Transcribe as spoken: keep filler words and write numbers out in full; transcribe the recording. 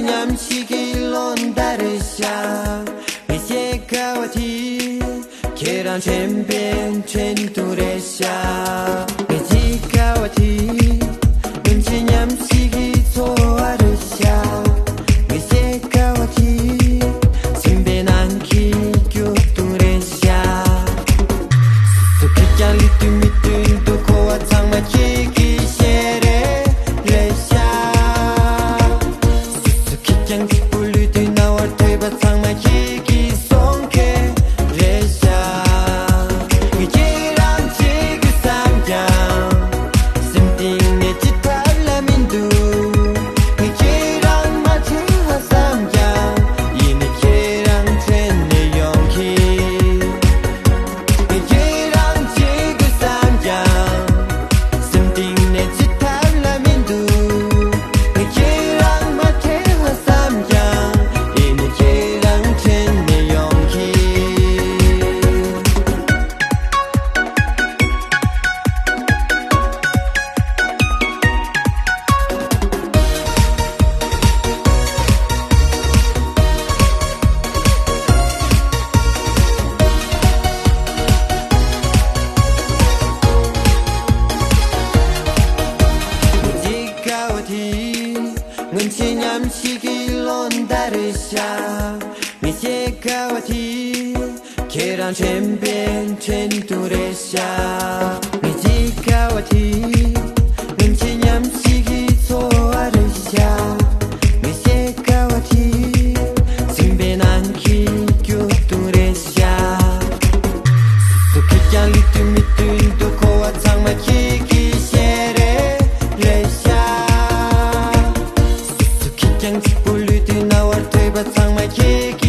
ཉམས་ཞིག་གི་ལོ་ཟླ་རེད་ཤག་ངས་བཤད་དཀའ་བ་དེ། ཁྱེད་རང་དྲན་པའི་དྲན་གདུང་རེད་ཤག་ངས་བརྗེད་དཀའ་བ་དེ། སྔོན་ཆད་ཉམས་ཞིག་གི་ཚོར་བ་རེད་ཤག་ངས་བཤད་དཀའ་བ་དེ། སེམས་པའི་ནང་གི་སྐྱོ་གདུང་རེད་ཤག་སུ་ཁྱེད་ཀྱང་ལུས་དུས་མི་མཐུན་དུ་འཁོར་བ་ཚང་མ་ཁྱེད་ཀྱི་ཞལ་རས་རེད་ཤག་སུ་སུ་ཁྱེད་ཀྱང་གཅིག་པུ་ལུས་དུས་རྣ་བར་ཐོས་པ་ཚང་མ་ཁྱེད་ཀྱི་གསུང་སྐད་རེད་ཤག་ངས་ཁྱེད་རང་བརྗེད་དགོས་བསམ་ཀྱང་། སེམས་གཏིང་ནས་ཅི་ཐབས་ལ་མི་འདུག་ངས་ཁྱེད་རང་མ་བརྗེད་ཧ་བསམ་ཀྱང་། ཡིན་ནའི་ཁྱེད་རང་དྲན་ནས་ཡོང་གི་ཁྱེད་རང་བརྗེད་དགོས་བསམ་ཀྱང་། སེམས་གཏིང་ནས་ཅི་ཐབས་ལ་མི་འདུག་ངས་ཁྱེད་རང་མ་བརྗེད་ཧ་བསམ་ཀྱང་། ཡིན་ནའི་ཁྱེད་རང་དྲན་ནས་ཡོང་གི་སྔོན་ཆད་ཉམས་ཞིག་གི་ལོ་ཟླ་རེད་ཤག་ངས་བཤད་དཀའ་བ་དེ། ཁྱེད་རང་དྲན་པའི་དྲན་གདུང་རེད་ཤག་ངས་བརྗེད་དཀའ་བ་དེ། སྔོན་ཆད་ཉམས་ཞིག་གི་ཚོར་བ་རེད་ཤག་ངས་བཤད་དཀའ་བ་དེ། སེམས་པའི་ནང་གི་སྐྱོ་གདུང་རེད་ཤག་སུ་སུ་ཁྱེད་ཀྱང་ལུས་དུས་མི་མཐུན་དུ་འཁོར་བ་ཚང་མ་ཁྱེད་ཀྱི་ཞལ་རས་རེད་ཤག་སུ་སུ་ཁྱེད་ཀྱང་གཅིག་པུ་ལུས་དུས་རྣ་བར་ཐོས་པ་ཚང་མ་ཁྱེད་ཀྱི